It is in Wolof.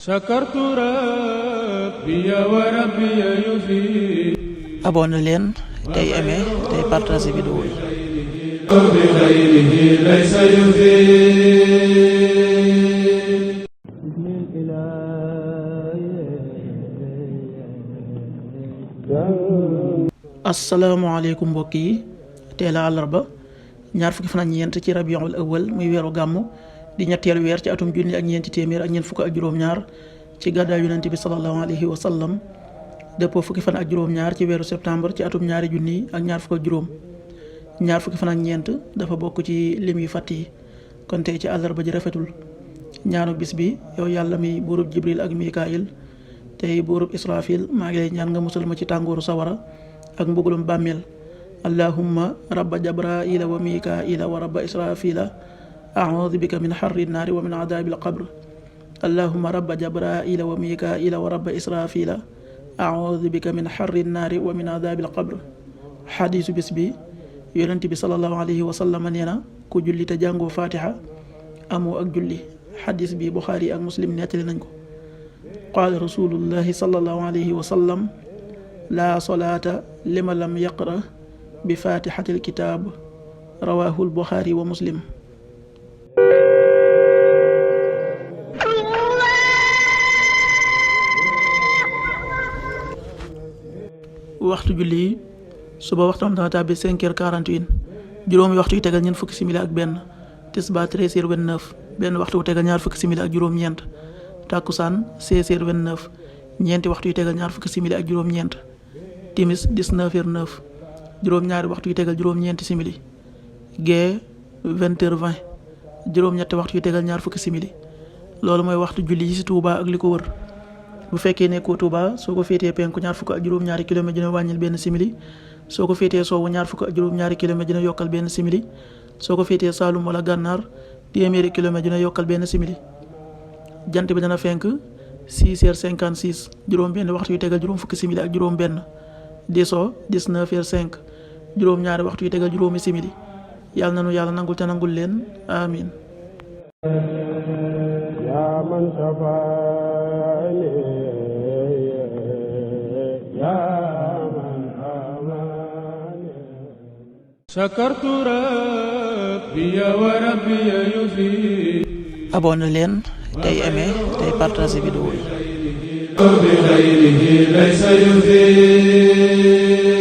sakartu rabbi wa rabbi yufi. abonné leen tey aimé tey partagé vidéo yi. bi xayrihi laysa yufi. asalaamaaleykum mbokk yi tey la àllarba ñaar fukki fan ak ñeent ci rabiul awal muy weeru gàmmu di ñetteelu weer ci atum junni ak ñeenti téeméer ak ñeent fukk ak juróom-ñaar ci gàddaay yonent bi sallallahu alayhi wa sallam dëppoo fukki fan ak juróom-ñaar ci weeru septembre ci atum ñaari junni ak ñaar fukk ak juróom. ñaar fukki fan ak ñeent dafa bokk ci lim yu fàtt yi kon tey ci àllarba ji rafetul. ñaanu bis bi yow yàlla mi buurub jibril ak mikaayil tey buurub israfil maa ngi lay ñaan nga musal ma ci tàngooru sawara ak mbugulum bàmmeel. allahumma rabba jabraila wa mikaila wa rabba israfila a'udhu bika min harri naari wa min adaabil qabr. allahumma rabba jabraila wa mikaila wa rabba israfila a'udhu bika min harri naari wa min adaabil qabr. xadiisu bis bi yonent bi sallallahu alayhi wa sallam nee na ku julli te jàngoo fatiha amoo ak julli. xadiis bi buxaari ak muslim nettali nañ ko. qaala rasulullahi sallallahu alayhi wa sallam laa solaata liman lam yaqra bi fatihatil kitaab rawaahu buxaari wa muslim. waxtu julli suba waxtam dana tàbbi 5h41 juróomi waxtu yu tegal ñeent fukki simili ak benn. tisbaar 13h29 benn waxtu wu tegal ñaar fukki simili ak juróom-ñeent. takkusaan 16h29 ñeenti waxtu yu tegal ñaar fukki simili ak juróom-ñeent. timis 19h09 juróom-ñaari waxtu yu tegal juróom-ñeenti simili. gee 20h20 juróom-ñetti waxtu yu tegal ñaar fukki simili. loolu mooy waxtu julli yi ci Touba ak li ko wër. bu fekkee nekkoo Touba soo ko féetee penku ñaar fukk ak juróom-ñaari kilomètre dina wàññil benn simili. soo ko féetee soowu ñaar fukk ak juróom-ñaari kilomètre dina yokkal benn simili. soo ko féetee Saalum wala Gànnaar téeméeri kilomètre dina yokkal benn simili. jant bi dana fenk 6h56 juróom benn waxtu yu tegal juróom fukki simili ak juróom benn. di soo 19h05 juróom ñaari waxtu yu tegal juróomi simili. yàlla nanu yàlla nangul te nangul leen amin. yaa man safaani yaa man amaani. sakartu rabbi wa rabbi yufi. abonné leen tey aimé tey partagé vidéo yi. bi xayrihi laysa yufi.